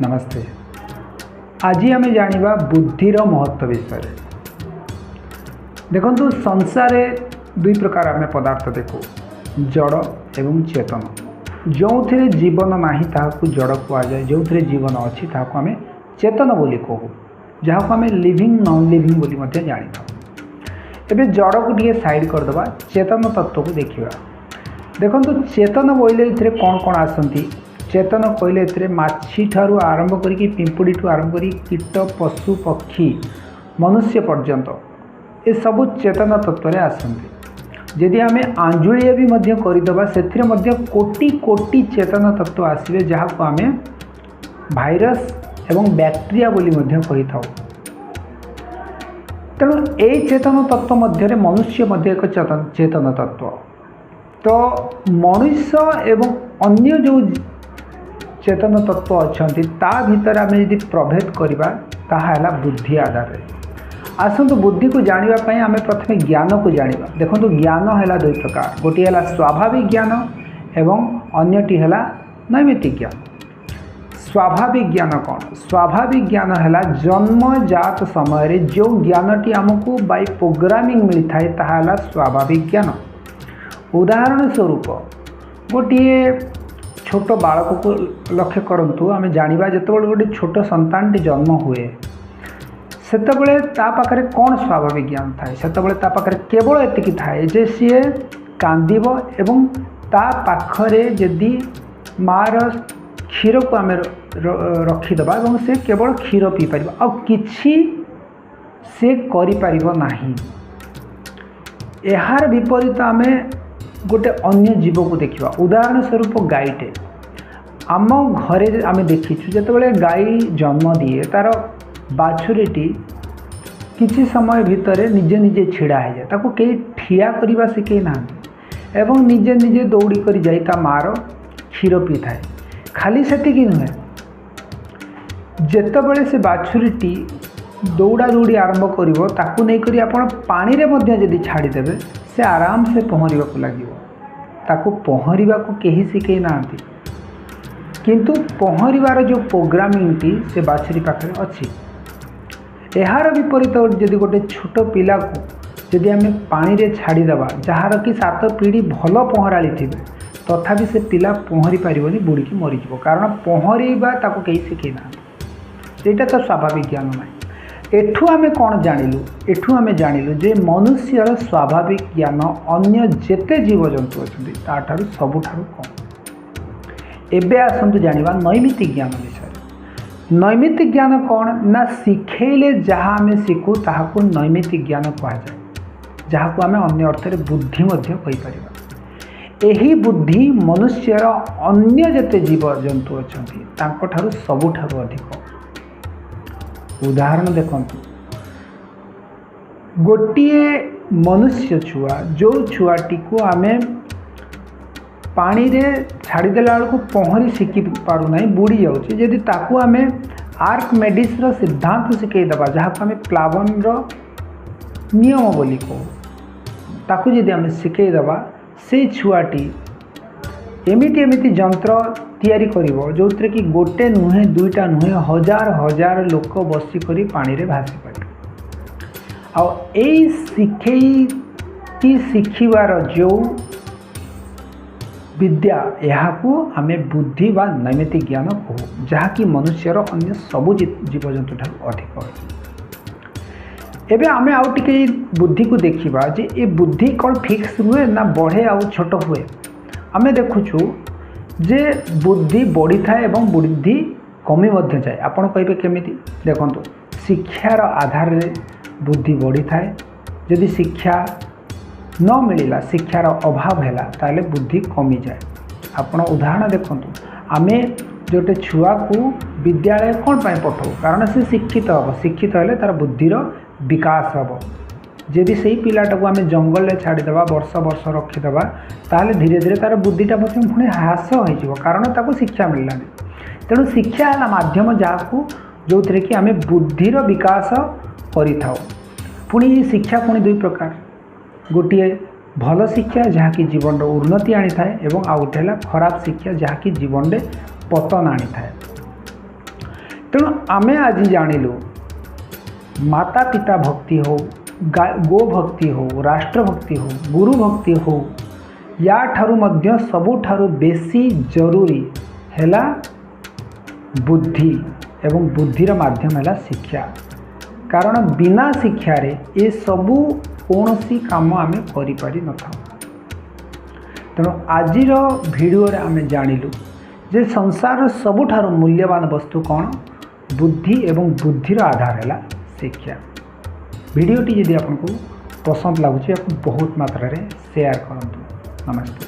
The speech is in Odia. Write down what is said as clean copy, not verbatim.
ନମସ୍ତେ। ଆଜି ଆମେ ଜାଣିବା ବୁଦ୍ଧିର ମହତ୍ତ୍ୱ ବିଷୟରେ। ଦେଖନ୍ତୁ, ସଂସାରରେ ଦୁଇ ପ୍ରକାର ଆମେ ପଦାର୍ଥ ଦେଖୁ, ଜଡ଼ ଏବଂ ଚେତନ। ଯେଉଁଥିରେ ଜୀବନ ନାହିଁ, ତାହାକୁ ଜଡ଼ କୁହାଯାଏ। ଯେଉଁଥିରେ ଜୀବନ ଅଛି, ତାହାକୁ ଆମେ ଚେତନ ବୋଲି କହୁ, ଯାହାକୁ ଆମେ ଲିଭିଂ, ନନ୍ ଲିଭିଂ ବୋଲି ମଧ୍ୟ ଜାଣିଥାଉ। ଏବେ ଜଡ଼କୁ ଟିକେ ସାଇଡ଼୍ କରିଦେବା, ଚେତନ ତତ୍ତ୍ୱକୁ ଦେଖିବା। ଦେଖନ୍ତୁ, ଚେତନ ବୋଇଲେ ଏଥିରେ କ'ଣ କ'ଣ ଆସନ୍ତି? ଚେତନ କହିଲେ ଏଥିରେ ମାଛି ଠାରୁ ଆରମ୍ଭ କରିକି, ପିମ୍ପୁଡ଼ିଠୁ ଆରମ୍ଭ କରି କୀଟ, ପଶୁ, ପକ୍ଷୀ, ମନୁଷ୍ୟ ପର୍ଯ୍ୟନ୍ତ ଏସବୁ ଚେତନ ତତ୍ତ୍ୱରେ ଆସନ୍ତି। ଯଦି ଆମେ ଆଞ୍ଜୁଳିଏ ବି ମଧ୍ୟ କରିଦେବା, ସେଥିରେ ମଧ୍ୟ କୋଟି କୋଟି ଚେତନ ତତ୍ତ୍ୱ ଆସିବେ, ଯାହାକୁ ଆମେ ଭାଇରସ୍ ଏବଂ ବ୍ୟାକ୍ଟେରିଆ ବୋଲି ମଧ୍ୟ କହିଥାଉ। ତେଣୁ ଏଇ ଚେତନ ତତ୍ତ୍ୱ ମଧ୍ୟରେ ମନୁଷ୍ୟ ମଧ୍ୟ ଏକ ଚେତନ ତତ୍ତ୍ୱ। ତ ମଣିଷ ଏବଂ ଅନ୍ୟ ଯେଉଁ ଚେତନ ତତ୍ତ୍ୱ ଅଛନ୍ତି, ତା ଭିତରେ ଆମେ ଯଦି ପ୍ରଭେଦ କରିବା, ତାହା ହେଲା ବୁଦ୍ଧି ଆଧାରରେ। ଆସନ୍ତୁ, ବୁଦ୍ଧିକୁ ଜାଣିବା ପାଇଁ ଆମେ ପ୍ରଥମେ ଜ୍ଞାନକୁ ଜାଣିବା। ଦେଖନ୍ତୁ, ଜ୍ଞାନ ହେଲା ଦୁଇ ପ୍ରକାର। ଗୋଟିଏ ହେଲା ସ୍ୱାଭାବିକ ଜ୍ଞାନ ଏବଂ ଅନ୍ୟଟି ହେଲା ନୈମିତିକ ଜ୍ଞାନ। ସ୍ୱାଭାବିକ ଜ୍ଞାନ କ'ଣ? ସ୍ୱାଭାବିକ ଜ୍ଞାନ ହେଲା ଜନ୍ମଜାତ ସମୟରେ ଯେଉଁ ଜ୍ଞାନଟି ଆମକୁ ବାଇ ପ୍ରୋଗ୍ରାମିଂ ମିଳିଥାଏ, ତାହା ହେଲା ସ୍ୱାଭାବିକ ଜ୍ଞାନ। ଉଦାହରଣ ସ୍ୱରୂପ ଗୋଟିଏ ଛୋଟ ବାଳକକୁ ଲକ୍ଷ୍ୟ କରନ୍ତୁ। ଆମେ ଜାଣିବା, ଯେତେବେଳେ ଗୋଟେ ଛୋଟ ସନ୍ତାନଟି ଜନ୍ମ ହୁଏ, ସେତେବେଳେ ତା ପାଖରେ କ'ଣ ସ୍ୱାଭାବିକ ଜ୍ଞାନ ଥାଏ? ସେତେବେଳେ ତା ପାଖରେ କେବଳ ଏତିକି ଥାଏ ଯେ ସିଏ କାନ୍ଦିବ ଏବଂ ତା ପାଖରେ ଯଦି ମାଆର କ୍ଷୀରକୁ ଆମେ ରଖିଦେବା ଏବଂ ସେ କେବଳ କ୍ଷୀର ପିଇପାରିବ, ଆଉ କିଛି ସେ କରିପାରିବ ନାହିଁ। ଏହାର ବିପରୀତ ଆମେ ଗୋଟେ ଅନ୍ୟ ଜୀବକୁ ଦେଖିବା। ଉଦାହରଣ ସ୍ୱରୂପ ଗାଈଟେ। ଆମ ଘରେ ଆମେ ଦେଖିଛୁ, ଯେତେବେଳେ ଗାଈ ଜନ୍ମ ଦିଏ, ତା'ର ବାଛୁରୀଟି କିଛି ସମୟ ଭିତରେ ନିଜେ ନିଜେ ଛିଡ଼ା ହେଇଯାଏ। ତାକୁ କେହି ଠିଆ କରିବା ଶିଖେଇ ନାହାନ୍ତି ଏବଂ ନିଜେ ନିଜେ ଦୌଡ଼ି କରି ଯାଇ ତା ମାଆର କ୍ଷୀର ପିଇଥାଏ। ଖାଲି ସେତିକି ନୁହେଁ, ଯେତେବେଳେ ସେ ବାଛୁରୀଟି ଦୌଡ଼ା ଦୌଡ଼ି ଆରମ୍ଭ କରିବ, ତାକୁ ନେଇକରି ଆପଣ ପାଣିରେ ମଧ୍ୟ ଯଦି ଛାଡ଼ିଦେବେ, ସେ ଆରାମସେ ପହଁରିବାକୁ ଲାଗିବ। ତାକୁ ପହଁରିବାକୁ କେହି ଶିଖେଇ ନାହାନ୍ତି, କିନ୍ତୁ ପହଁରିବାର ଯେଉଁ ପ୍ରୋଗ୍ରାମିଂଟି ସେ ବାଛୁରୀ ପାଖରେ ଅଛି। ଏହାର ବିପରୀତ ଯଦି ଗୋଟେ ଛୋଟ ପିଲାକୁ ଯଦି ଆମେ ପାଣିରେ ଛାଡ଼ିଦେବା, ଯାହାର କି ସାତ ପିଢ଼ି ଭଲ ପହଁରାଳି ଥିବେ, ତଥାପି ସେ ପିଲା ପହଁରି ପାରିବନି, ବୁଡ଼ିକି ମରିଯିବ। କାରଣ ପହଁରିବା ତାକୁ କେହି ଶିଖେଇ ନାହାନ୍ତି। ଏଇଟା ତ ସ୍ୱାଭାବିକ ଜ୍ଞାନ ନାହିଁ। ଏଠୁ ଆମେ କ'ଣ ଜାଣିଲୁ? ଏଠୁ ଆମେ ଜାଣିଲୁ ଯେ ମନୁଷ୍ୟର ସ୍ୱାଭାବିକ ଜ୍ଞାନ ଅନ୍ୟ ଯେତେ ଜୀବଜନ୍ତୁ ଅଛନ୍ତି, ତାଠାରୁ ସବୁଠାରୁ କମ୍। ଏବେ ଆସନ୍ତୁ ଜାଣିବା ନୈମିତିକ ଜ୍ଞାନ ବିଷୟରେ। ନୈମିତିକ ଜ୍ଞାନ କ'ଣ ନା, ଶିଖେଇଲେ ଯାହା ଆମେ ଶିଖୁ, ତାହାକୁ ନୈମିତିକ ଜ୍ଞାନ କୁହାଯାଏ, ଯାହାକୁ ଆମେ ଅନ୍ୟ ଅର୍ଥରେ ବୁଦ୍ଧି ମଧ୍ୟ କହିପାରିବା। ଏହି ବୁଦ୍ଧି ମନୁଷ୍ୟର ଅନ୍ୟ ଯେତେ ଜୀବଜନ୍ତୁ ଅଛନ୍ତି, ତାଙ୍କଠାରୁ ସବୁଠାରୁ ଅଧିକ। ଉଦାହରଣ ଦେଖନ୍ତୁ, ଗୋଟିଏ ମନୁଷ୍ୟ ଛୁଆ, ଯେଉଁ ଛୁଆଟିକୁ ଆମେ ପାଣିରେ ଛାଡ଼ିଦେଲା ବେଳକୁ ପହଁରି ଶିଖି ପାରୁନାହିଁ, ବୁଡ଼ି ଯାଉଛି, ଯଦି ତାକୁ ଆମେ ଆର୍କିମେଡ଼ିସ୍ର ସିଦ୍ଧାନ୍ତ ଶିଖେଇଦେବା, ଯାହାକୁ ଆମେ ପ୍ଲାବନର ନିୟମ ବୋଲି କହୁ, ତାକୁ ଯଦି ଆମେ ଶିଖେଇଦେବା, ସେଇ ଛୁଆଟି ଏମିତି ଏମିତି ଯନ୍ତ୍ର ତିଆରି କରିବ, ଯେଉଁଥିରେ କି ଗୋଟେ ନୁହେଁ, ଦୁଇଟା ନୁହେଁ, ହଜାର ହଜାର ଲୋକ ବସିକରି ପାଣିରେ ଭାସି ପାରିବେ। ଆଉ ଏଇ ଶିଖେଇକି ଶିଖିବାର ଯେଉଁ ବିଦ୍ୟା, ଏହାକୁ ଆମେ ବୁଦ୍ଧି ବା ନୈମିତିକ ଜ୍ଞାନ କହୁ, ଯାହାକି ମନୁଷ୍ୟର ଅନ୍ୟ ସବୁ ଜୀବଜନ୍ତୁ ଠାରୁ ଅଧିକ ଅଛି। ଏବେ ଆମେ ଆଉ ଟିକେ ଏଇ ବୁଦ୍ଧିକୁ ଦେଖିବା ଯେ ଏ ବୁଦ୍ଧି କ'ଣ ଫିକ୍ସ ରୁହେ ନା ବଢ଼େ ଆଉ ଛୋଟ ହୁଏ? ଆମେ ଦେଖୁଛୁ ଯେ ବୁଦ୍ଧି ବଢ଼ିଥାଏ ଏବଂ ବୁଦ୍ଧି କମି ମଧ୍ୟ ଯାଏ। ଆପଣ କହିବେ, କେମିତି? ଦେଖନ୍ତୁ, ଶିକ୍ଷାର ଆଧାରରେ ବୁଦ୍ଧି ବଢ଼ିଥାଏ। ଯଦି ଶିକ୍ଷା ନ ମିଳିଲା, ଶିକ୍ଷାର ଅଭାବ ହେଲା, ତାହେଲେ ବୁଦ୍ଧି କମିଯାଏ। ଆପଣ ଉଦାହରଣ ଦେଖନ୍ତୁ, ଆମେ ଗୋଟେ ଛୁଆକୁ ବିଦ୍ୟାଳୟ କ'ଣ ପାଇଁ ପଠାଉ? କାରଣ ସେ ଶିକ୍ଷିତ ହେବ। ଶିକ୍ଷିତ ହେଲେ ତା'ର ବୁଦ୍ଧିର ବିକାଶ ହେବ। ଯଦି ସେଇ ପିଲାଟାକୁ ଆମେ ଜଙ୍ଗଲରେ ଛାଡ଼ିଦେବା, ବର୍ଷ ବର୍ଷ ରଖିଦେବା, ତାହେଲେ ଧୀରେ ଧୀରେ ତା'ର ବୁଦ୍ଧିଟା ମଧ୍ୟ ପୁଣି ହ୍ରାସ ହୋଇଯିବ, କାରଣ ତାକୁ ଶିକ୍ଷା ମିଳିଲାନି। ତେଣୁ ଶିକ୍ଷା ହେଲା ମାଧ୍ୟମ, ଯେଉଁଥିରେ କି ଆମେ ବୁଦ୍ଧିର ବିକାଶ କରିଥାଉ। ପୁଣି ଏଇ ଶିକ୍ଷା ପୁଣି ଦୁଇ ପ୍ରକାର। ଗୋଟିଏ ଭଲ ଶିକ୍ଷା, ଯାହାକି ଜୀବନର ଉନ୍ନତି ଆଣିଥାଏ ଏବଂ ଆଉ ଗୋଟେ ହେଲା ଖରାପ ଶିକ୍ଷା, ଯାହାକି ଜୀବନରେ ପତନ ଆଣିଥାଏ। ତେଣୁ ଆମେ ଆଜି ଜାଣିଲୁ, ମାତା ପିତା ଭକ୍ତି ହଉ, ଗୋ ଭକ୍ତି ହଉ, ରାଷ୍ଟ୍ରଭକ୍ତି ହଉ, ଗୁରୁ ଭକ୍ତି ହଉ, ୟା ଠାରୁ ମଧ୍ୟ ସବୁଠାରୁ ବେଶୀ ଜରୁରୀ ହେଲା ବୁଦ୍ଧି ଏବଂ ବୁଦ୍ଧିର ମାଧ୍ୟମ ହେଲା ଶିକ୍ଷା। କାରଣ ବିନା ଶିକ୍ଷାରେ ଏସବୁ କୌଣସି କାମ ଆମେ କରିପାରିନଥାଉ। ତେଣୁ ଆଜିର ଭିଡ଼ିଓରେ ଆମେ ଜାଣିଲୁ ଯେ ସଂସାରର ସବୁଠାରୁ ମୂଲ୍ୟବାନ ବସ୍ତୁ କ'ଣ? ବୁଦ୍ଧି, ଏବଂ ବୁଦ୍ଧିର ଆଧାର ହେଲା ଶିକ୍ଷା। ଭିଡ଼ିଓଟି ଯଦି ଆପଣଙ୍କୁ ପସନ୍ଦ ଲାଗୁଛି, ଏହାକୁ ବହୁତ ମାତ୍ରାରେ ସେୟାର କରନ୍ତୁ। ନମସ୍ତେ।